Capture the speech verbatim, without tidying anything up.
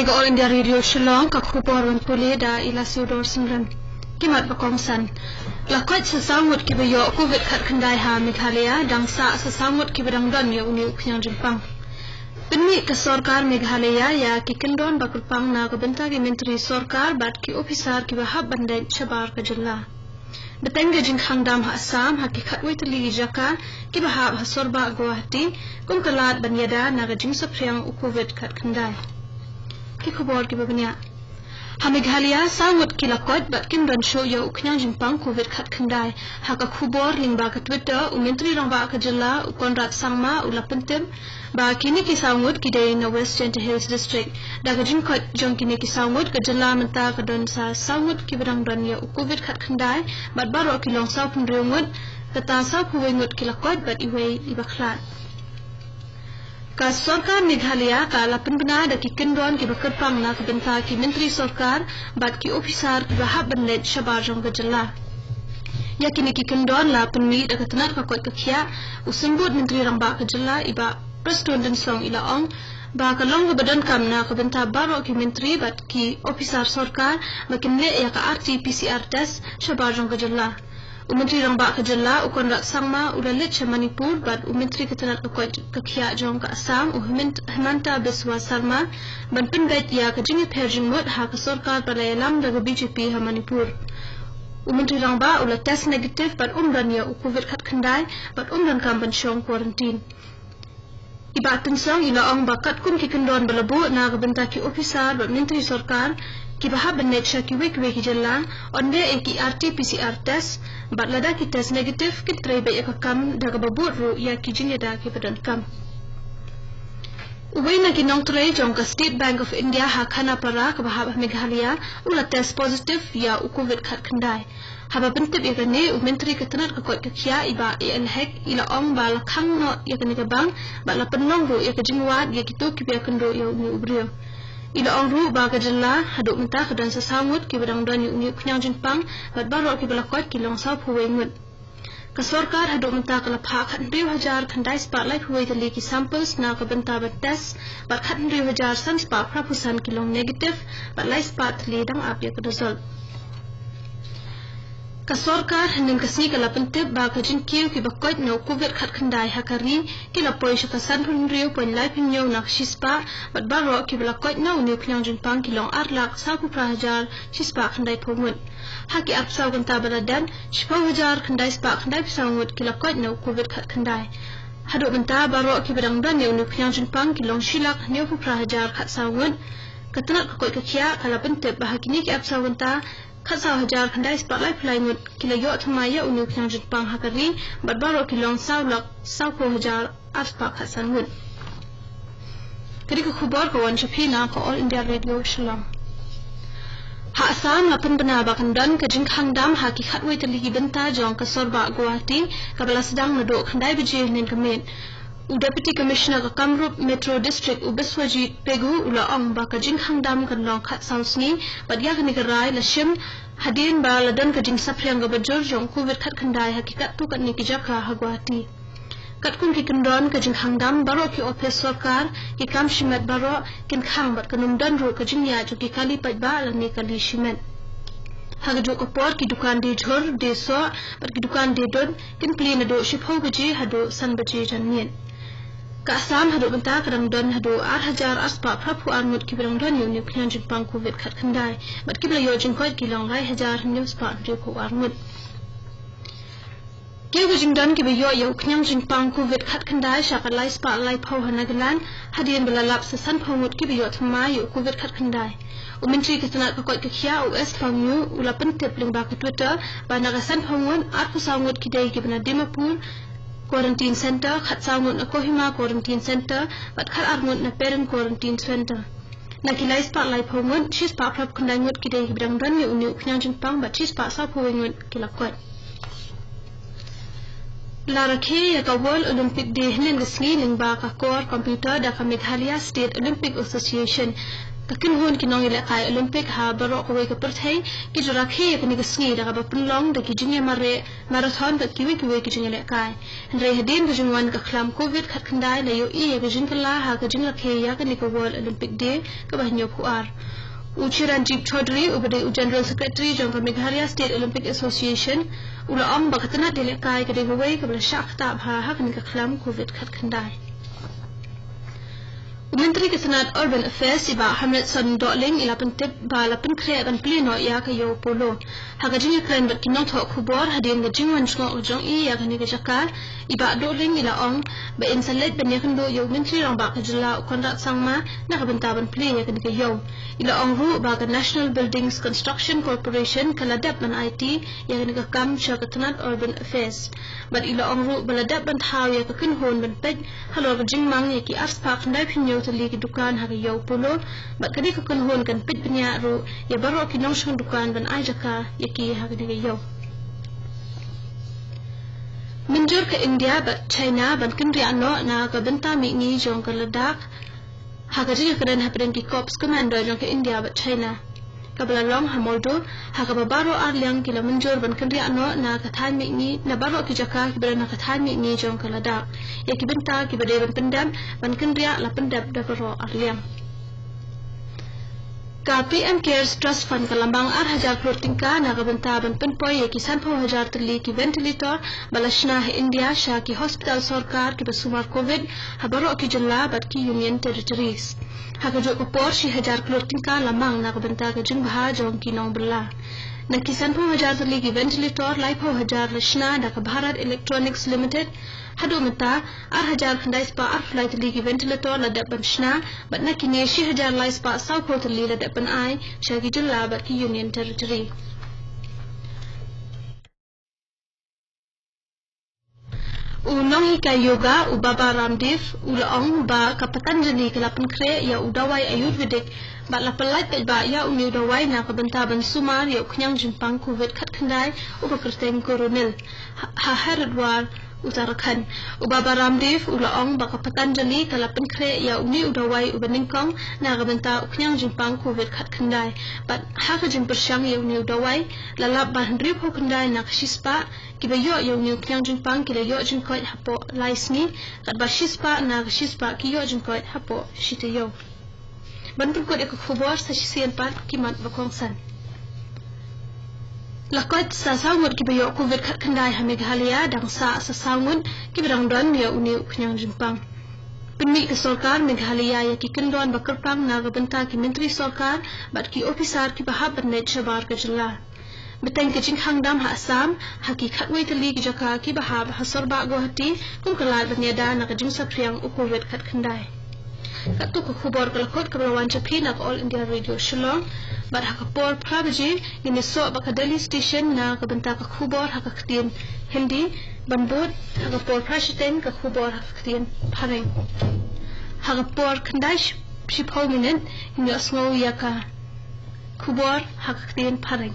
Ka All India Radio Shillong, ka khubor ban pule da i Lasiu Dor Synrem. Ki mat ba kongsan. La koit sa saw ngut kiba ïoh covid khatkhyndai ha Meghalaya, dang sah sa saw ngut kiba dang don ïa une u khñiang jingpang. Pynmih ka sorkar Meghalaya ïa ki kyndon ba kyrpang na ka bynta ki myntri sorkar bad ki ophisar kiba hap ban leit shabar ka jylla. Bteng ka jingkhang dam ha Assam ha ki khatwei tylli ki jaka kiba hap ha sorbah Guwahati, kum ka lad ban ïada na ka jingsaphriang u covid khatkhyndai. Ki khubor kiba bniah. Ha Meghalaya, saw ngut ki la koit bad kim don shuh ïa u khñiang jingpang covid khatkhyndai. Ha ka khubor lyngba ka Twitter, u Myntri Rangbah ka jylla, u Conrad Sangma, u la pyntip ba kine ki saw ngut ki dei na West Jaintia Hills District. Da ka jingkoit jong kine ki saw ngut, ka jylla mynta ka don sa saw ngut kiba dang don ïa u covid khatkhyndai, bad baroh ki long sawphew hynriew ngut, kata sawphew wei ngut ki la koit bad iwei iba khlad. Ka sorkar Meghalaya ka la pynbna da ki kyndon kiba kyrpang na ka bynta ki myntri sorkar bad ki ophisar kiba hap ban leit shabar jong ka jylla. Ïa kine ki kyndon la pynmih da ka tnat ka koit ka khiah u Symbud Myntri Rangbah ka jylla, i Bah Prestone Tynsong, i la ong ba ka long kaba donkam na ka bynta baroh ki myntri bad ki ophisar sorkar ba kin leh ïa ka R T P C R test shabar jong ka jylla. U Myntri Rangbah ka jylla, u Conrad Sangma, u la leit sha Manipur bad u Myntri ka tnat ka koit ka khiah jong ka Assam, u Himant-, Himanta Biswa Sarma, ban pynbeit ïa ka jingïapher jingmut ha ka sorkar ba la ïalam da ka B J P ha Manipur. U Myntri Rangbah u la test negative bad um don ïa u covid khatkhyndai bad um donkam ban shong quarantine. I Bah Tynsong i la ong ba katkum ki kyndon ba la buh na ka bynta ki ophisar bad myntri sorkar kiba hap ban leit sha kiwei kiwei ki jylla, yn leh ïa ki R T P C R test, bad lada ki test negative, kin trei beit ïa ka kam da kaba bud ruh ïa ki jingïada kiba donkam. Uwei na ki nongtrei jong ka State Bank of India ha Khanapara kaba hap ha Meghalaya, u la test positive ïa u covid khatkhyndai. Haba pyntip ïa kane, u Myntri ka tnat ka koit ka khiah, i Bah A L Hek, i la ong ba la khang noh ïa kane ka bank bad la pynlong ruh ïa ka jingwad ïa kito kiba ïakynduh ïa une u briew. I la ong ruh ba ka jylla haduh mynta ka don sa saw ngut kiba dang don ïa une u khñiang jingpang bad baroh kiba la koit ki long sawphew wei ngut. Ka sorkar haduh mynta ka la phah khathynriew hajar khyndai spah laiphew wei tylli ki samples na ka bynta ban test, bad khathynriew hajar san spah phraphew san ki long negative, bad lai spah tylli dang ap ïa ka result. Ka sorkar hynnin ka sngi ka la pyntip ba ka jingkiew kiba koit na u covid khatkhyndai ha ka ri ki la poi sha ka sanphew hynriew point laiphew hynñiew na ka shispah, bad baroh kiba la koit na une u khñiang jingpang ki long ar lak sawphew phra hajar shispah khyndaiphew ngut. Ha ki arphew saw kynta ba la dep, shiphew hajar khyndai spah khyndaiphew saw ngut ki la koit na u covid khatkhyndai. Haduh mynta baroh kiba dang don ïa une u khñiang jingpang ki long shi lak hynñiewphew phra hajar khatsaw ngut. Ka tnat ka koit ka khiah ka la pyntip ba ha kine ki arphew saw kynta, khatsaw hajar khyndai spah laiphew lai ngut ki la ïoh thymmai ïa une u khñiang jingpang ha ka ri, bad baroh ki long saw lak sawphew hajar ar spah khatsan ngut. Ka dei ka khubor ka wan sha phi na ka All India Radio Shillong. Ha Assam la pynbna ba kan don ka jingkhang dam ha ki khatwei tylli ki bynta jong ka sorbah Guwahati, kaba la sdang naduh khyndai baje hynnin ka miet. U Deputy Commissioner ka Kamrup Metro District, u Biswajit Pegu, u la ong ba ka jingkhang dam kan long khatsaw sngi, bad ïa kane ka rai la shim hadien ba la don ka jingsaphriang kaba jur jong covid khatkhyndai ha ki katto katne ki jaka ha Guwahati. Katkum ki kyndon ka jingkhang dam, baroh ki ophis sorkar, ki kam shimet baroh kin khang bad kan ym don ruh ka jingïaid jong ki kali paidbah lane kali shimet. Ha kajuh ka por ki dukan die jhur, die soh bad ki dukan die dud kin plie naduh shiphew baje haduh san baje janmiet. Ka Assam haduh mynta ka dang don haduh ar hajar ar spah phraphew ar ngut kiba dang don ïa une u khñiang jingpang covid khatkhyndai, bad kiba la ïoh jingkoit ki long lai hajar hynñiew spah hynriewphew ar ngut. Kiew ka jingdon kiba ïoh ïa u khñiang jingpang covid khatkhyndai sha ka lai spah laiphew ha Nagaland, hadien ba la lap sa sanphew ngut kiba ïoh thymmai ïa u covid khatkhyndai. U Myntri ka tnat ka koit ka khiah, u S Pangyu, u la pyntip lyngba ka Twitter ba na ka sanphew ngut, arphew saw ngut ki dei kiba na Dimapur Quarantine Centre, khatsaw ngut na Kohima Quarantine Centre, bad khatar ngut na Peren Quarantine Centre. Na ki lai spah laiphew ngut, shi spah phraphew khyndai ngut ki dei kiba dang don ïa une u khñiang jingpang bad shi spah sawphew wei ngut ki la koit. La rakhe ïa ka World Olympic Day hynnin ka sngi lyngba ka Core Computer da ka Meghalaya State Olympic Association. Ka kynhun ki nongïalehkai Olympic ha baroh kawei ka pyrthei ki ju rakhe ïa kane ka sngi da kaba pynlong da ki jingïamareh marathon bad kiwei kiwei ki jingïalehkai. Hynrei hadien ka jingwan ka khlam covid khatkhyndai la ïohi ïa ka jingkylla ha ka jingrakhe ïa kane ka World Olympic Day kaba hynñiewphew ar. U Chiranjeev Chaudhary uba dei u General Secretary jong ka Meghalaya State Olympic Association u la ong ba ka tnat ïalehkai ka dei kawei kaba la shah ktah bha ha kane ka khlam covid khatkhyndai. U Myntri ka tnat Urban Affairs i Bah Hamriat Shanmue Dohling i la pyntip ba la pynkhreh ban plie noh ïa ka ïew Polo. Ha ka jingïakren bad ki nongthoh khubor hadien ka jingwan jngoh ka jong i ïa kane ka jaka, i Bah Dohling i la ong ba in sa leit ban ïakynduh ïa u Myntri Rangbah ka jylla u Conrad Sangma na ka bynta ban plie ïa kane ka ïew. I la ong ruh ba ka National Buildings Construction Corporation ka la dep ban aiti ïa kane ka kam sha ka tnat Urban Affairs. Bad i la ong ruh ba la dep ban thaw ïa ka kynhun ban peit halor ka jingmang ïa ki arspah khyndaiphew hynñiew tylli ki dukan ha ka ïew Polo, bad kane ka kynhun kan peit bniah ruh ïa baroh ki nongshong dukan ban ai jaka ïa ki ha kane ka ïew. Mynjur ka India bad China ban kynriah noh na ka bynta mihngi jong ka Ladakh ha ka jingïakren hapdeng ki Corps Commander jong ka India bad China kaba la long ha Moldo, ha kaba baroh arliang ki la mynjur ban kynriah noh na ka thaiñ mihngi, na baroh ki jaka kiba don ha ka thaiñ mihngi jong ka Ladakh. Ïa ki bynta kiba dei ban pyndep ban kynriah la pyndep da baroh arliang. Ka P M Cares Trust Fund ka la mang ar hajar klur tyngka na ka bynta ban pynpoi ïa ki sanphew hajar tylli ki ventilator ba la shna ha India sha ki hospital sorkar kiba sumar covid ha baroh ki jylla bad ki Union Territories. Ha kajuh ka por shi hajar klur tyngka la mang na ka bynta ka jingbha jong ki nongbylla. Na ki sanphew hajar tylli ki ventilator, laiphew hajar la shna da ka Bharat Electronics Limited. Haduh mynta, ar hajar khyndai spah arphew lai tylli ki ventilator la dep ban shna, bad na kine shi hajar lai spah sawphew tylli la dep ban ai sha ki jylla bad ki Union Territory. U nonghikai yoga u Baba Ramdev u la ong ba ka Patanjali ka la pynkhreh ïa u dawai Ayurvedic bad la pyllait paidbah ïa une u dawai na ka bynta ban sumar ïa u khñiang jingpang covid khatkhyndai uba kyrteng Coronil ha, ha Haridwar, Uttarakhand. U Baba Ramdev u la ong ba ka Patanjali ka la pynkhreh ïa une u dawai uba nyngkong na ka bynta u khñiang jingpang covid khatkhyndai. Bad ha ka jingpyrshang ïa une u dawai, la lap ba hynriewphew khyndai na ka shispah kiba ïoh ïa une u khñiang jingpang ki la ïoh jingkoit hapoh lai sngi, katba shispah na ka shispah ki ïoh jingkoit hapoh shi taïew. Ban pynkut ïa ka khubor sa shisien pat ki mat ba kongsan. La koit sa saw ngut kiba ïoh covid khatkhyndai ha Meghalaya, dang sah sa saw ngut kiba dang don ïa une u khñiang jingpang. Pynmih ka sorkar Meghalaya ïa ki kyndon ba kyrpang na ka bynta ki myntri sorkar bad ki ophisar kiba hap ban leit shabar ka jylla. Bteng ka jingkhang dam ha Assam, ha ki khatwei tylli ki jaka kiba hap ha sorbah Guwahati, kum ka lad ban ïada na ka jingsaphriang u covid khatkhyndai. Katto ka khubor ka la kut kaba la wan sha phi na ka All India Radio Shillong. Bad ha ka por phra baje ngin ïasoh bad ka Delhi Station na ka bynta ka khubor ha ka ktien Hindi, ban bud ha ka por phra shiteng ka khubor ha ka ktien Phareng. Ha ka por khyndai shi, shiphew minit ngin ïohsngew ïa ka khubor ha ka ktien Phareng.